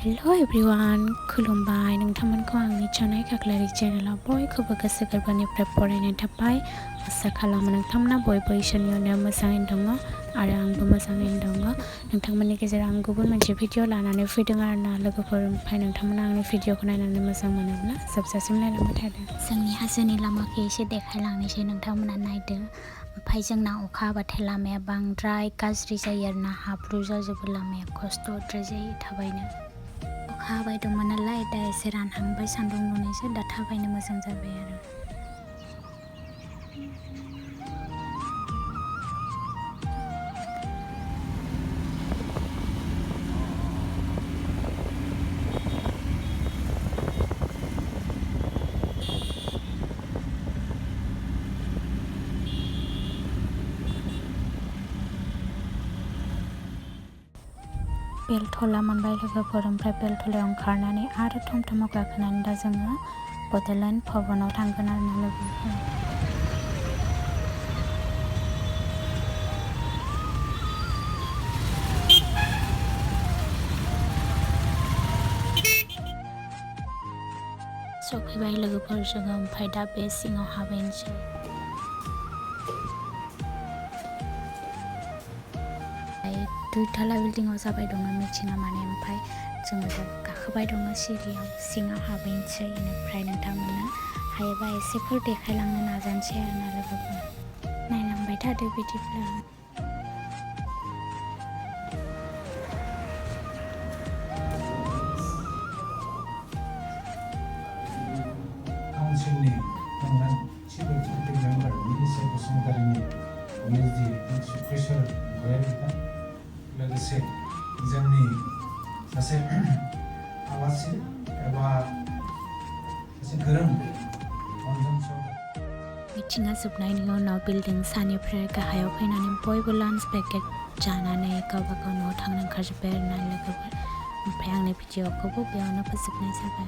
Hello everyone, खुलुमबाय नोंथांमोनखौ आंनि SanaiKhakhlary चेनेलाव बयखौबो गोसो गोरबोनिफ्राय बरायनो थाबाय आसा खालामो नोंथांमोना बयबो इसोरनि अननायाव मोजाङैनो दङ आरो आंबो मोजाङैनो दङ नोंथांमोननि गेजेराव आं गुबुन मोनसे भिडिअ लानानै फैदों आरोना लोगोफोर ओमफ्राय नोंथांमोना आंनि भिडिअखौ नायनानै मोजां मोनोब्ला जोबजासिम नायलांबाय थादो जोंनि हाजोनि लामाखौ एसे देखायलांनोसै नोंथांमोना नायदो ओमफ्राय जोंना अखा हाबाथाय लामाया बांद्राय गाज्रि जायो आरोना हाब्रु जाजोबो लामाया खस्थ'द्राय जायो थाबायनो अखा हाबाय दंमोन नालाय दा एसे रानहांबाय सान्दुं दुंनायसो दा थाबायनो मोजां जाबाय आरो बेलथला मोनबाय लोगोफोर ओमफ्राय बेलथलायाव ओंखारनानै आरो थमथमाव गाखोनानै दा जोङो बड'लेण्ड भवनाव थांगोन आरोना लोगोफोर सफैबाय लोगोफोर जोङो ओमफ्राय दा बे सिङाव हाबहैनोसै दुइथाला बिल्डिंआव जाबाय दङ मिटिङा माने ओमफ्राय जोङो दा गाखोबाय दङ सिरियाव सिङाव हाबहैनोसै बेनिफ्राय नोंथांमोननो हायोबा एसेफोर देखायलांनो नाजानोसै आरोना लोगोफोर नायलांबाय थादो बिदिब्ला लोगोसे जोंनि सासे आलासि एबा सासे गोरों मिटिङा जोबनायनि उनाव बिल्डिं सानिफ्राय गाहायाव फैनानै बयबो लान्च पेकेट जानानै गावबा गाव न'आव थांनो ओंखारजोब्बाय आरोना लोगोफोर ओमफ्राय आंनि भिडिअखौबो बेयावनो फोजोबनाय जाबाय